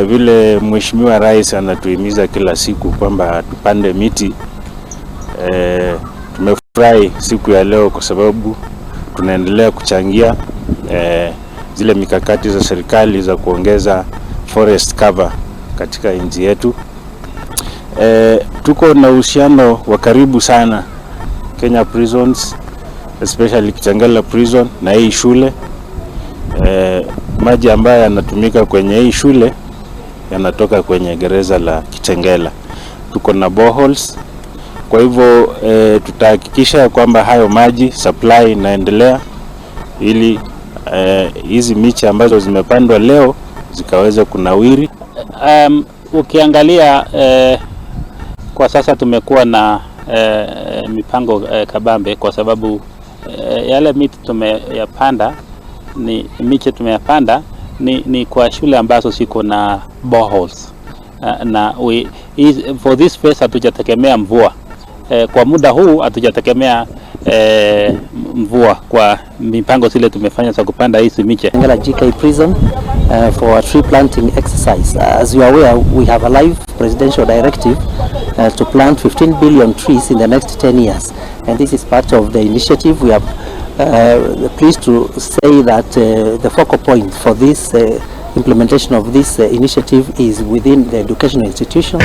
Vile Mheshimiwa Rais anatuhimiza kila siku kwamba tupande miti, tumefurahi siku ya leo kwa sababu tunaendelea kuchangia zile mikakati za serikali za kuongeza forest cover katika nchi yetu. Tuko na uhusiano wa karibu sana Kenya Prisons, especially Kitengela Prison na hii shule. Maji ambayo yanatumika kwenye hii shule yanatoka kwenye gereza la Kitengela. Tuko na boreholes, kwa hivyo tutahakikisha kwamba hayo maji supply inaendelea ili hizi miche ambazo zimepandwa leo zikaweze kunawiri. Ukiangalia kwa sasa tumekuwa na mipango kabambe kwa sababu yale miti tumeyapanda ni miche tumeyapanda ni kwa shule ambazo ziko na boreholes na for this phase hatujategemea mvua kwa muda huu hatujategemea mvua kwa mipango zile tumefanya za kupanda hizi miche. Kitengela GK Prison for a tree planting exercise. As you are aware, we have a live presidential directive to plant 15 billion trees in the next 10 years. And this is part of the initiative. We are pleased to say that the focal point for this implementation of this initiative is within the educational institution.